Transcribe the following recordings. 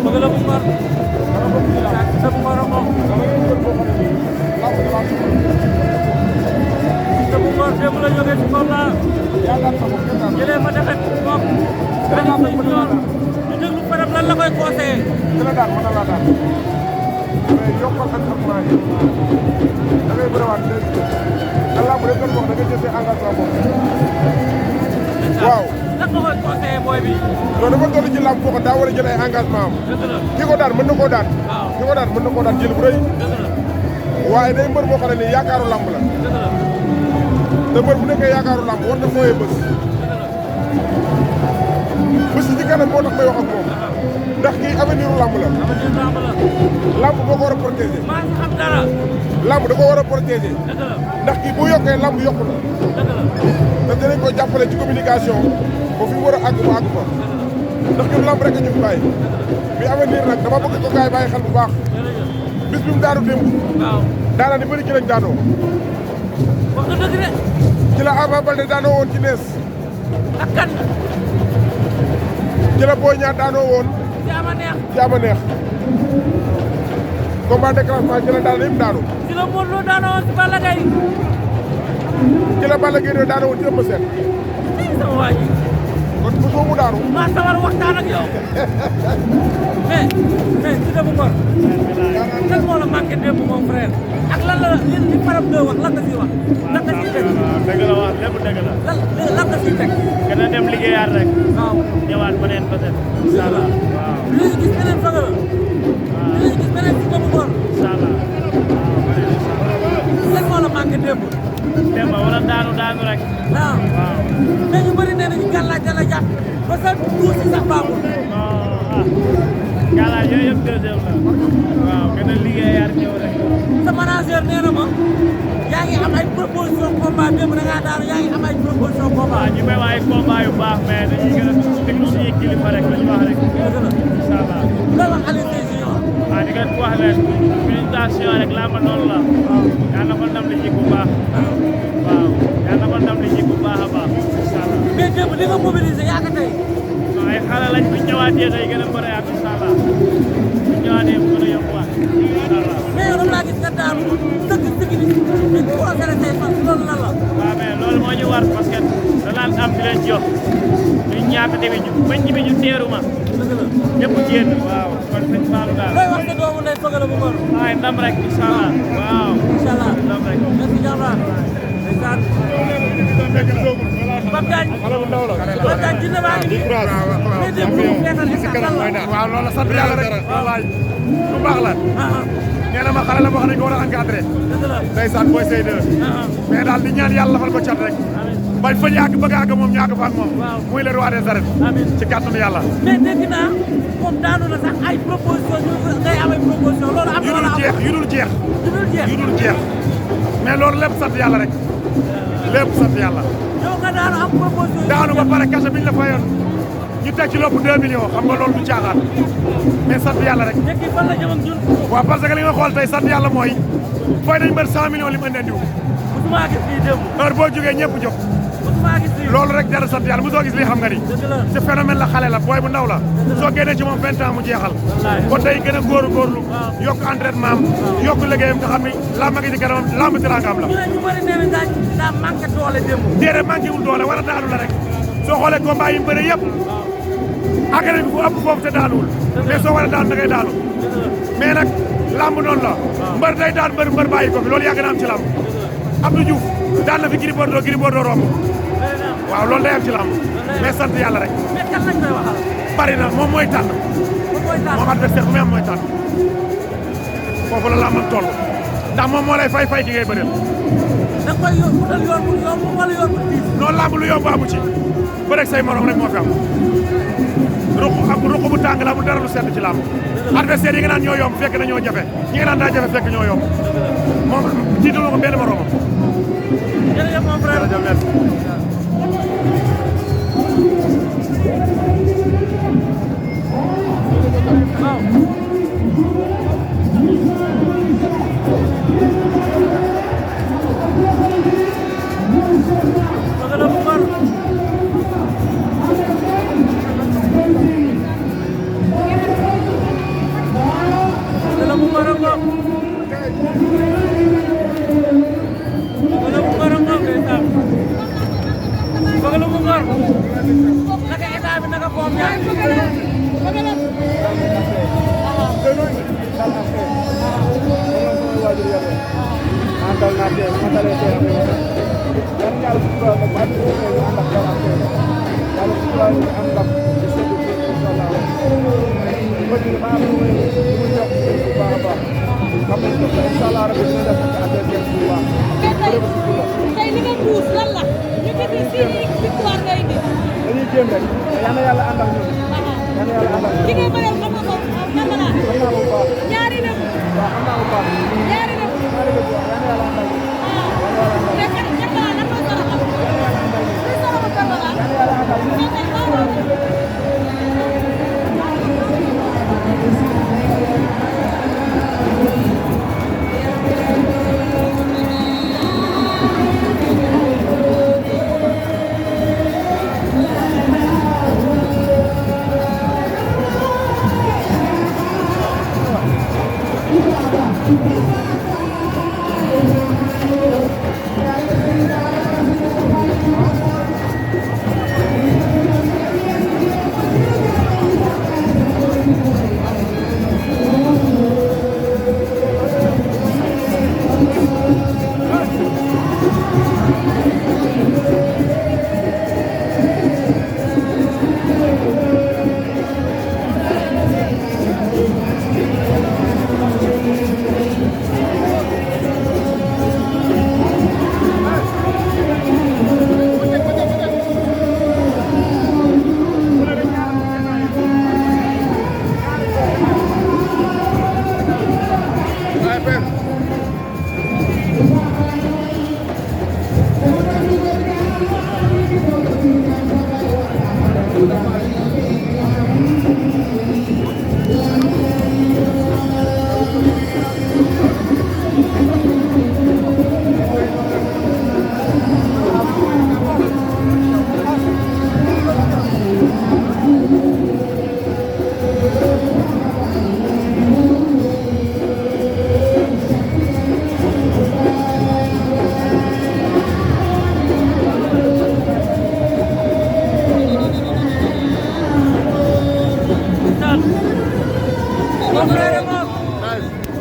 bëgg la bu ngor. sa bu ngor a ko. sa bu ngor démb la jógee ci combat. jëlee fa defet moom. ñu déglu Fadam lan la koy conseillé. dina daan mën na laa daan mais yokkal ak alxuraan yi da ngay bëriwaat léegi Allah bu dee wax da ngay jël engagement boobu waaw. lan nga koy conseillé booy bi. non dafa toll ci làmb foo ko daa war a jël ay engagement am. ki ko daan mën na koo daan. waaw ki ko daan mën na koo daan jël bu rëy. waaye day mbër boo xam ne nii yaakaaru làmb la. te mbër bu nekkee yaakaaru làmb war na fooyee bés. bés yi ci kanam moo tax may wax ak moom. ndax kii avenir u làmb la. làmb boo ko war a protéger. maa ngi xam dara. làmb da ko war a protéger. ndax kii bu yokkee làmb yokku na. te dinañ ko jàppale ci communication ba fi mu war a àgg ba àgg fa. ndax ñun làmb rek a ñu fi bàyyi. bi avenir nag dama bëgg ko gaay bàyyi xel bu baax. bis bi mu daanu démb. waaw daanaa ni bëri ci lañ daanoo. wax nga dëgg de. ci la Ama Baldé daanoo woon ci nees. ak kan. ci la Boy Niang daanoo woon. jaama neex. jaama neex. combat déclenchement ci la daan yëpp daanu. ci la Modou Lo daanoo woon si Balla Gaye. ci la Balla Gaye daanoo woon ci Eumeu Sène. sama waa ji. kon bu soo mu daanu. maa sawar waxtaan ak yow. mais ci dëgg Ngor. lan moo la manqué démb mon frère. ak lan la li Fadam doon wax lan nga siy wax. lan nga siy teg. dëgg la wax lépp dëgg la. lan nga siy teg. gën a dem liggéeyaat rek. waaw ñëwaat beneen peut-être. incha allah waaw. léegi gis beneen bëgg la. waaw léegi gis beneen ci dëgg Ngor. incha allah waaw. lan moo la manqué démb. démb wala daanu rek. waaw waaw. mais ñu bëri nee nañu gàllaaj la jàpp ba sa tuus si sax baaxul. galaaj yooyu yëpp deuxième la. waaw gën a liggéeyaat ñëw rek. sa manager nee na ma yaa ngi am ay proposition combat démb da ngaa daanu yaa ngi am ay proposition combat. waaw ñu may wax ay combat yu baax mais dañuy gën a déglu suñuy kilifa rek la ñu wax rek. dëgg la incha allah. loolu wax Alioune Sèye Junior. waaw di nga wax leen félicitation rek laa ma noonu la. yaa na ko ndam li ji bu baax. waaw yaa na ko ndam li ji bu baax a baax. incha allah. mais démb li nga mobilisé yaa ko tey. non ay xale lañ bu ñëwaatee day gën a bëre ak incha allah bu ñëwaatee bu gën a yokkuwaat incha allah. mais yow laa gis nga daanu dëgg dëgg bi ñu conservé say fan loolu lan la. waaw mais loolu moo ñu war parce que danaan am di leen jox ñu ñàkk tamit ñu bañ ñi bi ñu teeru ma. dëgg la ñëpp génn. waaw kon sëñ Fallou daal. looy wax sa doomu ndey bëgg la bu bor. waaye ndam rek incha allah. waaw incha allah ndam rek. merci jàmbaar. ndeysaan. Pape Diagne. Pape Diagne dina baa ngi nii. mais démb lu mu feesal instant lan la. waaw loolu la sant yàlla rek. wallaay lu baax la. nee na ma xale la boo xam ne ko war a encadré. dëgg la. ndeysaan booy Seye 2. mais daal di ñaan yàlla lafal ko cat rek. bañ fa ñàkk bëgg a àgg moom ñàkk fa ak moom. waaw muy le roi des arènes. amiin ci kàttanu yàlla. mais dégg naa moom daanu na sax ay proposition ñu ngay am ay proposition loolu am na wala am yu dul jeex yu dul jeex yu dul jeex mais loolu lépp sant yàlla rek lépp sant yàlla. yow nga daanu am proposition daanu ba pare kase biñ la fayoon ñu teg ci lopp 2 millions xam nga loolu du caaxaan mais sant yàlla rek. tekki fan la jëm ak ñun. waaw parce que li nga xool tey sant yàlla mooy fay nañ mbër 100 millions li mu indi andiw. musuma gis lii démb. heure boo jógee ñëpp jóg. musuma gis lii. loolu rek dara sant yàlla mosoo gis lii xam nga ni. dëgg la ci phénomène la xale la booy bu ndaw la. soo génnee ci moom 20 ans mu jeexal. kon day gën a góorlu yokk entraînement am. yokk liggéeyam nga xam ni làmb gi ci kanamam làmb teraangam la. ñu ne ñu bëri nee nañ daa manqué doole démb. déedéet manqué wul doole war a daanu la rek soo xoolee combat yi mu bëre yëpp àgg nañ fu ëpp foofu te daanuwul mais soo war a daan da ngay daanu mais nag lamb noonu la mbër day daan mbër bàyyi ko fi loolu yàgg na am ci lamb Abdou Diouf daan na fi Gris Bordeaux romb waaw loolu day am ci lamb mais sant yàlla rek mais kan lañ koy waxal. bari na moom mooy tànn moom adversaire bu muy am mooy tànn foofu la lambam toll ndax moom moo lay fay ki ngay bëreel da koy wutal yoon bu yomb wala yoon bu diis. noonu lamb lu yomb amu ci bëreeg say morom rek moo fi am ruq bu tàng la bu dara lu sedd ci lamb adversaire yi nga naan ñoo yomb fekk na ñoo jafe ñi nga naan daa jafe fekk ñoo yomb moom jiitalu ko benn moromam. jërëjëf mon frère. jërëjëf merci. tey li nga puus lan la ñu gis si victoire ngay indi. dañuy jéem rek yal na yàlla ànd ak ñun. yal na yàlla ànd ak ñun. ki ngay bëreel xam nga ko xam nga naa. xam naa ko bu baax. ñaari dem. waaw xam naa ko bu baax. ñaari dem. ñaari dem waaw yal na yàlla ànd ak ñun. mais kat kat laa lan mooy saraxam. luy saraxu Karbala. yal na yàlla ànd ak ñun. mais tey baaxoo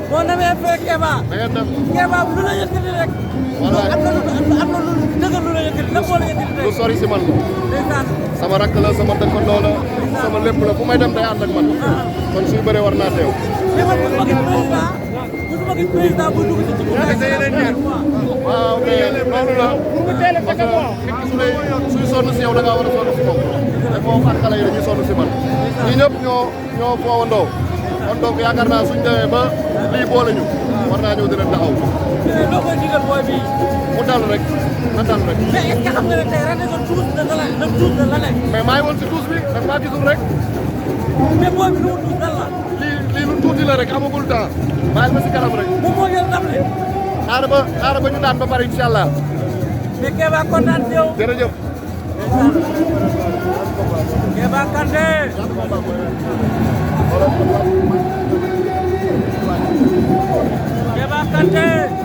boo demee fekk Kéba. da ngeen def Kéba lu la yëkkati rek. wallaay am na lu dëgg lu la yëkkati lan moo la yëkkati tey. lu sori si man ndeysaan. sama rakk la sama dëkkandoo la sama lépp la fu may dem day ànd ak man kon suy bëree war naa teew. mais man mosuma gis président bu dugg ci waaw mais loolu la parce que nit ki su lay suy sonn si yow da ngaa war a sonn si moom te moom ak xale yi dañuy sonn si man ñi ñëpp ñoo foowandoo kon donc yaakaar naa suñ demee ba lii boole ñu war naa ñëw di leen taxaw. loo koy digal booy bii. mu dal rek na dal rek. mais est-ce que xam nga ne tey ren nga tuus na la lekk. mais maa ngi woon si tuus bi nag maa gisul rek. mais booy bi lu mu tuus lan la. lii lu tuuti la rek amagul temps bàyyil ma si kanam rek. moom moo jël ndam li. xaaral ba ñu daan ba pare incha allah. mais Kéba kontaan si yow. jërëjëf. Kéba Kanté. Kéba Kanté.